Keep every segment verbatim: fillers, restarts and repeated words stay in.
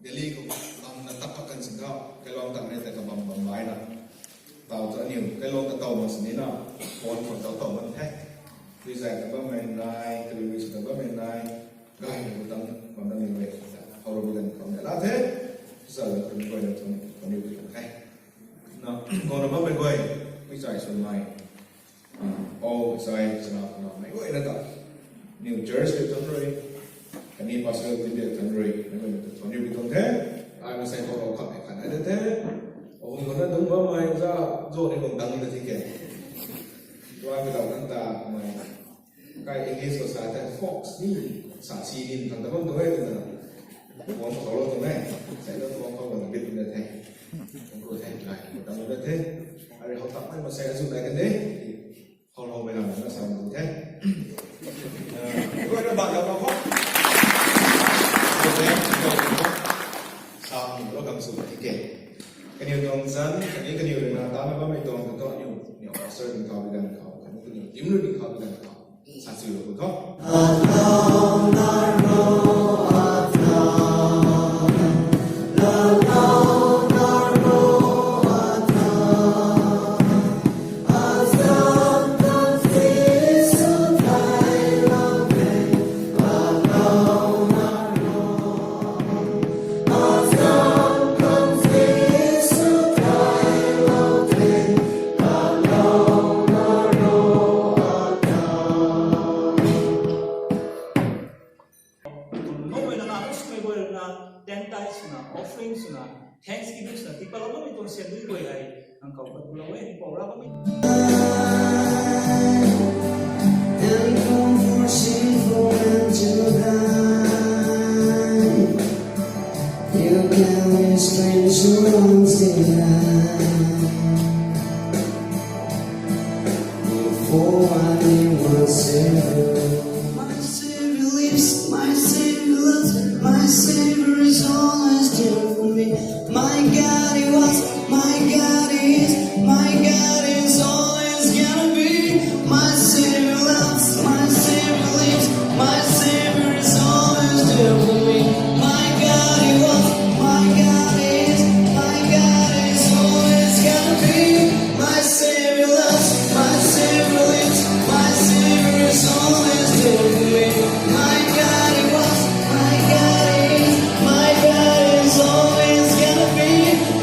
Delhi khou lam na tap pat kan sin tho, kailuang tang nei ta kabam bam lai na. Tau ta aniu, kailuang ta tau mak sini na, phone phone tau tau man the. Tui zai ta bam men nai, tui wi su ta bam men nai, gay na tang bam na ni we. Hau ro bi dan khou na la the. Sa la kun koi na thon, thon ni wi kan the. Na, kau na bam men koi, wi zai sun mai. Paul, Isai, chana, chana, mei guayna ta. New church tei tan rui. Kani pastor tei tei tan rui. Mei guayna ta tan rui bi tuang the. Ai masei khou rau khat mei khat nai de the. Ahum khou na dung bam mei za, zo ni bam dang de thi ke. Tuan bi dau nang ta mei. Kai English khou sa tei fox ni, sa si ni, thang ta bam tu e tu na. Tuang khou lo tu e. Sai lo tuang khou lo bit tu the. Tuang khou the, lai, tuang khou the. Ari hou tak mei masei azu lai kan de. Hou hou mei lam na sa tu the. Koi na bak lam na khou. Sa lo kam su ti ke. Kaniw tuang zan, kani kaniw rui na ta na bammei tuang tu aniu, niu pastor ni khou bi gan khou, kani kaniw team rui ni khou bi gan khou. Sa sui lo khou tho. Nunc rui na, nunc swmei guay rui na, ten tithes swna, offering swna, thanksgiving swna, tiipat lou bammei tuang syan dui guay hei, nang khou pat lou e, ni pou ra bammei. And come for sinful man to die. You can be strange once in a while. Before I knew my Savior. My Savior lives, my Savior loves, my Savior is always there for me. My God, He was, my God, He is, my God is always gonna be. My Savior loves, my Savior lives, my Savior is always there for me. My God, He was, my God, He is, my God is always gonna be. My Savior loves, my Savior lives, my Savior is always there for me. My God, He was, my God, He is, my God is always gonna be.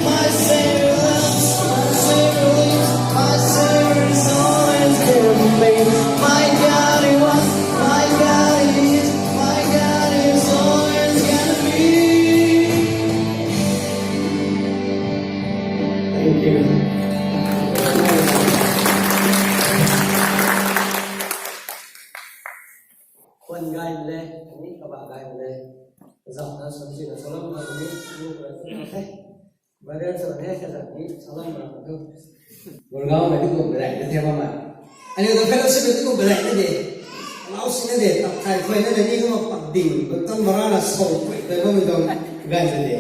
My Savior loves, my Savior lives, my Savior is always there for me. My God, He was, my God, He is, my God is always gonna be. Thank you. Khwan gay le, ani kaba gay le. Zam na sum si na salam na ni, ni ko na the. Brother sa ne ka zam ni salam na tu. Gurgaon na di ko berai na the mama. Ani to fellowship na di ko berai na de. Lau si na de, tak thai khoi na de ni ko ma pak ding, ko tan mara na so khoi, ko ma dong gay na de.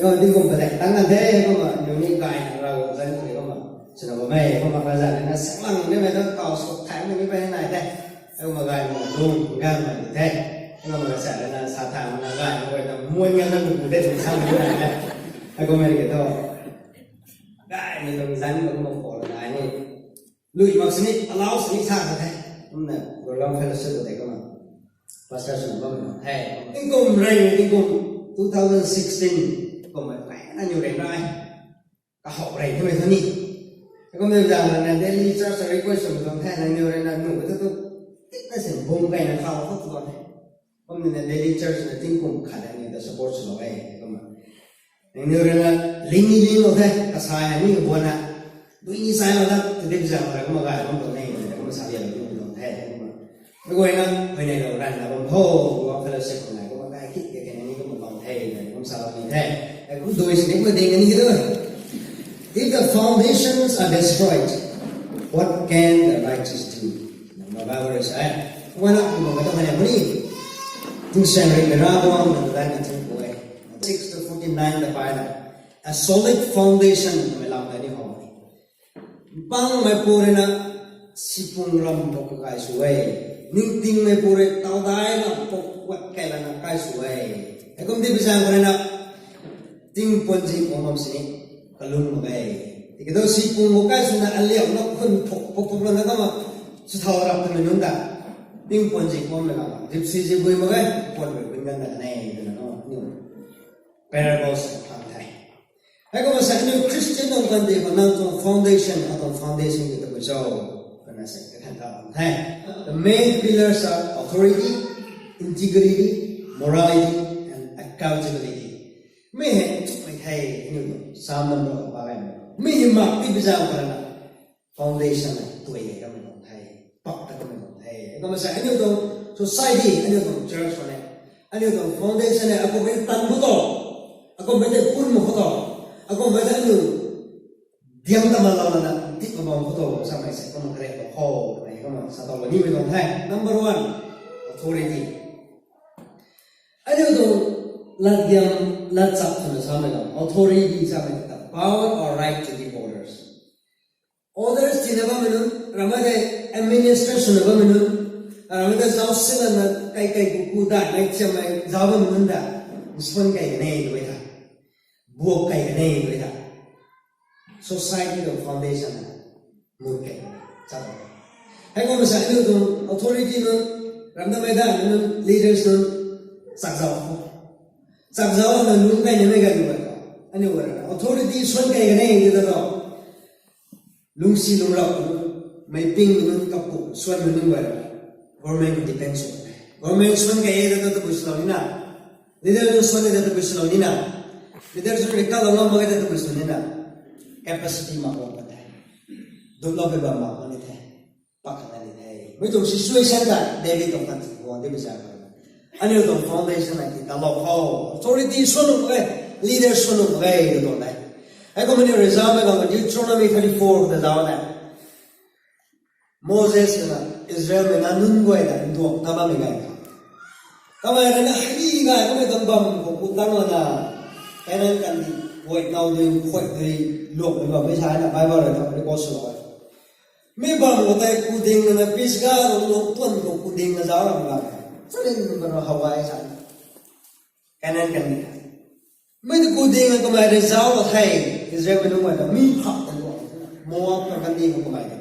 Ko di ko berai tang na de, ko ma nu ni gay na ra ko zan ko ma. Sina ko mai, ko ma ka zan na saklang de me to tau so thai na ni bai na de. Akumna gay ma lung gan ma the. Akumna sa na sa tha na gay ma ta muan nga na bu de sa na. Akumna ri to. Gay ni lung zan ma ko la ni. Lui mak sini, allow sini sa ka the. Kumna program fellowship ko de kumna. Pastor sw bam na the. Tingkum rei tingkum two thousand sixteen. Kumna kai na niw rei rai. Kahou rei tu rei tu ni. Kumna zang na daily church request sw tuang the na niw rei na nu tu tu. Tik na sin bum kai na khau tu tu the. Kumna daily church na tingkum khat ni ta support sw lo e. Kumna. Nangniw rui na ling ni ling lo the, kasai hei ni buan na. Dui ni sai lo na, tadip zang na kumna gay bam tuang e, kumna sa lian ni tuang the, kumna. Mei guay na, mei nei lo ran na bam tho, kumna fellowship kumna, kumna kai kit ke ke ni kumna bam the, kumna sa lo ni the. Kumna dui sini kumna ding ni tu. If the foundations are destroyed, what can the righteous do? Kumna Bible rui sa e. Kumna kumna ka ta mei ni. Tingsaeng rui na ra bam na dai na tingkum e. Six to forty-nine ta pai na. A solid foundation, mei lam na ni ho. Pang mei pu rui na, sipung ram pok kai sw e. Ningting mei pu rui, taw dai na pok wat kai la na kai sw e. Hei kum di bizang pu rui na, ting puan zi pok mam sini, kalung mak e. Tiki do sipung mak kai sw na, aliam na khun pok, pok, pok la na kama, sw thau rap ta mei nunc ta. Ting puan zi pok mei la, zip si zi bui mak e, puan mei bui ngan na ne, na no, ni. Parables phang the. Hei kumna sa aniu Christian nunc kan de ko nang tuang foundation, atuang foundation ki tabui cho. Kana sa ka khan ta bam the. The main pillars are authority, integrity, morality, and accountability. Mei hei, mei hei, aniu Psalm number ba gai. Mei hei mak ti bizang kana. Foundation na tui e kamei tuang the, pak ta kamei tuang the. Kumna sa aniu tuang society, aniu tuang church khou ne, aniu tuang foundation ne, akumhmei tan bu to, akumhmei tei pun mak khou to, akumhmei tei aniu diang ta ma lau lana, dik ma bam khou to, samei se kumna kare to khou, kamei kumna sa to ni mei tuang the. Number one, authority. Aniu tuang lat diang, lat chap swna samei tuang authority samei ta power or right to give orders. Orders tina bammei nunc, ramei tei administration na bammei nunc, ramei tei zauc silana kai kai ku ku da, mei chiammei zauc bammei nunc da, nsuan kai kanei tu e tha, buak kai kanei tu e tha, society tuang foundation na, mut kai, chap. Hei kumna sa aniu tuang authority nunc, ramdamei da nunc, leaders nunc, chak zauc khou. Chak zauc na lung kai nimei gay nu gay. Aniu gay na authority suan kai kanei tu ta tho. Lungsi lung rau, mei ping mei nunc kapu, suan mei nunc gay. Government depend sw. Government suan kai e ta ta tabui sw lou ni na. Leader nunc suan e ta tabui sw lou ni na. Leader nunc rui kalou ngam mak e ta tabui sw ni na. Capacity mak bam kan the. Dut lou pei bam mak kan the. Pak kan ni the. Mei tuang situation ta David tuang kan ti guang de bizang kan. Aniu tuang foundation na ki ta lou khou. Authority suan nu e, leader suan nu e, tu tuang e. Hei kumna ni result mei bam Deuteronomy thirty-four ta zauc na. Moses na Israel mei na nunc guay ta nduak ta bammei gay. Kamei rui na hei gay kamei tuang bam khou ku tang lana, Canaan kan di, guay nau dui, khuay dui, luak dui bam mei sa na Bible rui ta record sw lou e. Mi bam khou tei ku ding na Pisga rui luak tuan khou ku ding na zauc ram gay. Salin nunc ka rui how gay sa. Canaan kan di. Mei tu ku ding na kamei rui zauc lou the, Israel mei nunc guay ta mi phak ta luak. Moab tuang kan di khou kamei ta.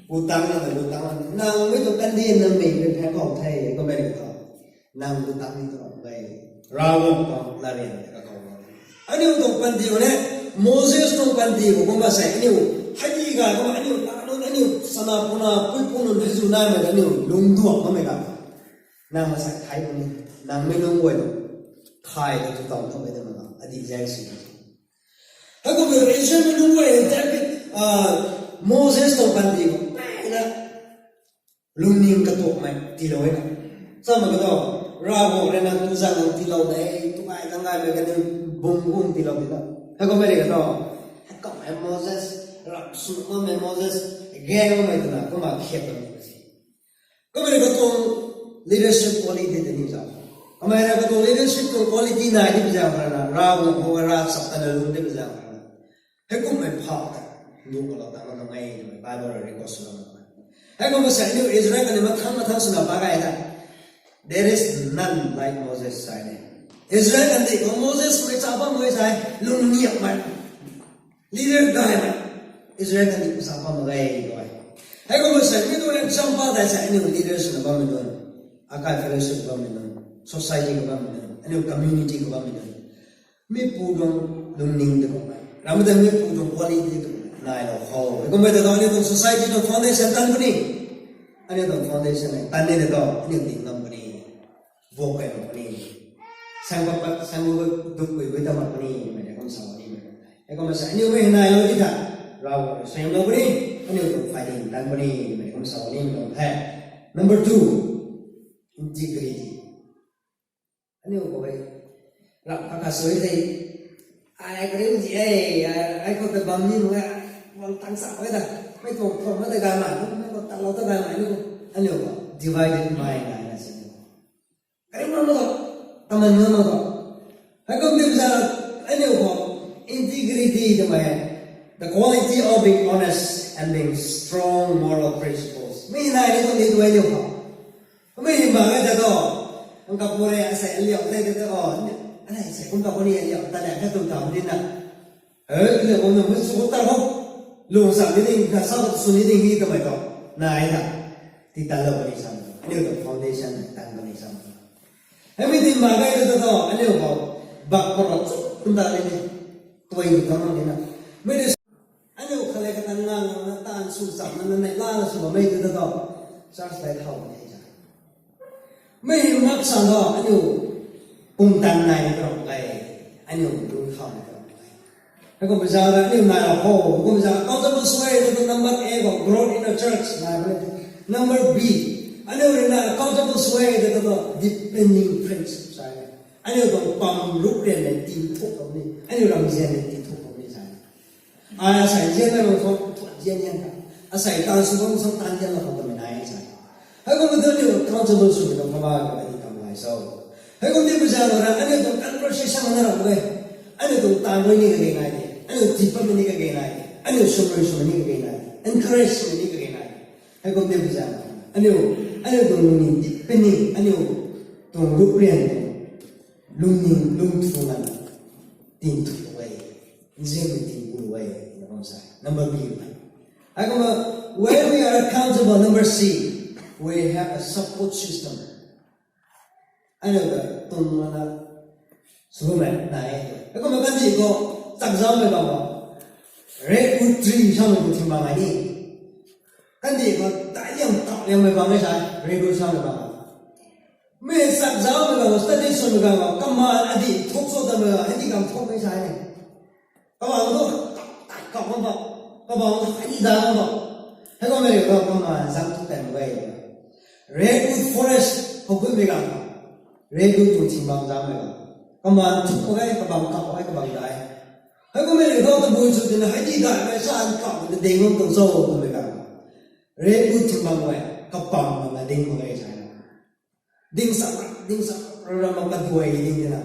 Ku tang na, ku tang na, nang mei tuang kan di na mei rui phek khou the, kamei rui ta. Nang ku tang ni tuang e. Ravguangc tuang larian ka khou. Aniu tuang panty khou ne, Moses tuang panty khou kumna sa aniu, hei di gay kumna aniu, ta nunc aniu, sana puna, pui pu nunc hei zu naimei aniu, lungduak bammei gay. Nang masak thai ni, nang mei lung guay, thai ta tu tang tang mei ta na, adi zang si. Hei kumna Israel mei lung guay, David, ah, Moses tuang panty khou, na, lungning katuakmei tiilou e na. Samei ka tho, Ravguangc rui na tu zang tiilou de, tu gay zang gaymei kaniw bung bung tiilou de na. Hei kummei rui ka tho, hei kummei Moses, rap sw makmei Moses, gang makmei twna, kumna khiat bam ni si. Kummei rui katuang leadership quality tei ni zauc. Kamei rui katuang leadership tuang quality nai di pi zauc khana, Ravguangc khou ra chap tana lung di pi zauc khana. Hei kummei phau ta, nduak kalou ta na nai, Bible rui record sw lou na. Heikumna sa aniu Israel kaniw mathang mathang swna pa gay ta. There is none like Moses sa e. Israel kandih khou Moses mei cha bam mei sa e, lungniamhmei. Leader gaymei. Israel kandih khou cha bam mak ge tu e. Heikumna sa aniu tuang example tei sa aniu leader swna bammei nunc, akai fellowship bammei nunc, society khou bammei nunc, aniu community khou bammei nunc. Mipu tuang lungning tei kummei, ramei ta mipu tuang quality tei kummei nailou khou. Heikumna ta aniu tuang society tuang foundation tan puni. Aniu tuang foundation hei tan ni ta aniu ding ngam puni. Buak kai mak puni. Sang pat pat, sang pat pat duk gui gui ta mak puni. Mei tei kum sa ni mei. Heikumna sa aniu mei nailou di tha, Ravguangc rui suaihiamlou puni. Aniu tuang fighting tan puni. Mei tei kum sa ni mei tuang the. Number two, integrity. Aniu khou e, rap kha kha sui tei, ai kariu di e, ai khou ta bam ni mak e, bam tang sa e ta, mei tuang phwam mei ta gaymei, mei tuang talou ta gaymei, aniu khou, aniu khou divided mind nai na si. Kariu mak mak khou, taman mak mak khou. Heikum di sa, aniu khou integrity twmei, the quality of being honest and being strong moral principles. Mi nai ni tuang ni tu aniu khou. Kumna hei mak e ta tu, ang kapure asei aliau tei ta tu, o, asei kum kapuni aliau ta le kha tu ta di na. E, aliau kum na mei sw ta khou, lung sa ni ding, kasa sw ni ding hi twmei tu, nai na. Ti tanlou puni sa, aniu tuang foundation tan puni sa. Hei mi di mak e ta tu, aniu khou, bak khou rui chuk kum ta ni ni, tuai ni ta mak ni na. Mei di Aniu khalei kata ngang na taanv sw cham na na neihla na sw bammei tu ta tu, church tei thau ni sa. Mei mak sa tu aniu pumtan nai ni karam kai, aniu lu thau ni karam kai. Heikumna zaeng aniu nai ra khou, heikumna zaeng accountable sw e tu number A khou growth in the church nai bam e. Number B, aniu rui na accountable sw e tu tu deepening friendship sa e. Aniu tuang pam rup rian nei tin thuk khou ni, aniu ramzian nei tin thuk khou ni sa e. Ai asei zian na rui khou, thuan zian zian kha. Asei taanv sw bam sw taanv zian na khou twmei nai sa. Heikumna tu aniu accountable swmei tuang kabah khou aniu kam nai so. Heikum di pu zaeng rui aniu tuang conversation na ram e. Aniu tuang taanv rui ni kage nai de. Aniu tiipatmei ni kage nai de. Aniu swmrui swmei ni kage nai de. Encourage swmei ni kage nai de. Heikum di pu zaeng, aniu, aniu tuang lungning deepening, aniu tuang rup rian, lungning, lungthu ngan, tin thu e, nzianmei tin gu e, na bam sa. Number B, heikumna, when we are accountable, number C, we have a support system. Aniu ta tung lana swmei nai e. Heikumna kandih khou chakzaumei bam khou, redwood tree samei khou thingbang ai ni. Kandih khou dai liang tau liangmei bam e sa, redwood samei bam khou. Mei chakzaumei bam khou, study swmei bam khou, kamaan adih thuk cho tamei bam, hei di kam thukmei sa ni. Kabang tu, tai kap bam bam. Kabang tu, hei di dai bam bam. Heikumna mei khou kamaan zang thuk tei mak e. Redwood forest khou gutmei ganv khou, redwood tuang thingbang zaumei ganv, kamaan thuk mak e, kabang kap mak e, kabang dai. Heikumna mei khou tabui sw tina hei di daimei sa an kap na ding bam tuang cho twmei ganv khou, redwood thingbang e, kapam bam na ding mak e sa na. Ding sak, ding sak, rara mak kaduai ding tina,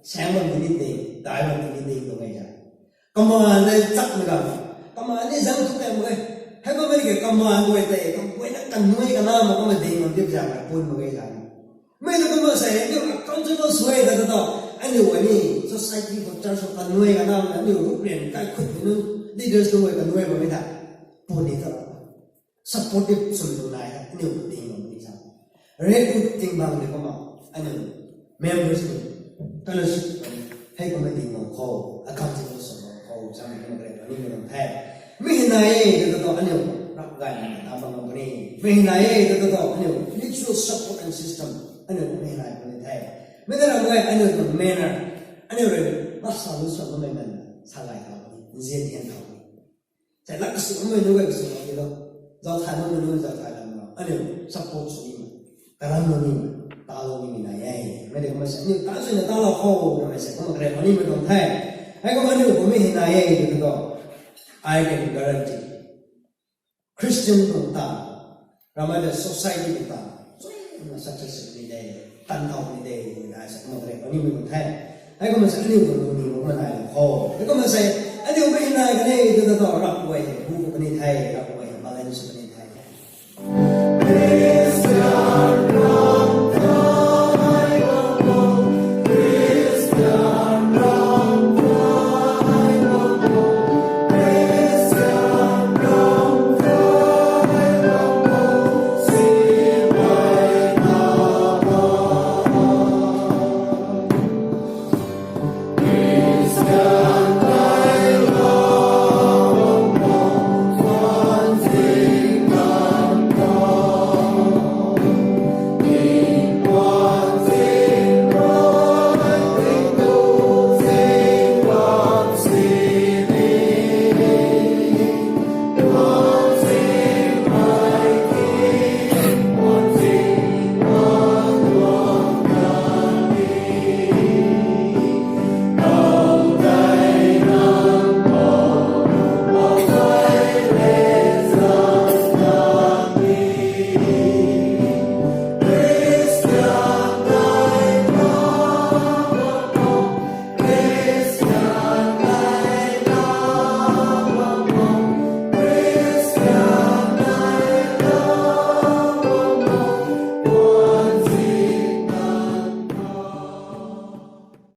saeng bam tini ding, dai bam tini ding tuang e sa. Kamaan dai chakmei ganv, kamaan ni zang thuk tei mak e. Heikumna mei khou kamaan guay tei, kaguayna kanui kana mak kumna ding bam tip zaeng na pun mak e sa. Mei tu kumna sa e, aniu accountable sw e ta ta tu, aniu ni society khou, church khou kanui kana mak, aniu rup rian kaikhunmei nunc, leaders nunc guay kanui bammei ta, puni ta. Supportive swmei nai, aniu ding bam ni sa. Redwood thingbang ni kumna, aniu members ni, fellowship ni, heikumna ding bam khou, accountable sw bam khou, samei kumna kare puni mei bam the. Mei hei nai e ta ta tu aniu rap gay na ta bam bam puni. Mei hei nai e ta ta tu aniu mutual support and system, aniu mei hei nai puni the. Mei ta ram gay aniu tuang manner, aniu rui masa lu sw bammei man, sa gay thau puni, nzian thian thau puni. Sei lak kasw bammei nunc gay kasw mak ni lo. Zauc thay bammei nunc zauc thay lam lo. Aniu support sw ni, karam lou ni, talou nimei nai e. Mei tei kumna sa, aniu tan swna talou khou, na mei sei kumna kare puni mei tuang the. Heikumna aniu kummei hei nai e, tu tu, I can guarantee, Christian tuang ta, ramei ta society tuang ta, suina success ni de, tan thau ni de, na sa kumna kare puni mei tuang the. Heikumna sa aniu tuang lungning kumna nai khou. Heikumna sa, aniu mei hei nai kan e, tu tu tu, rap guay, bu kumna ni the, rap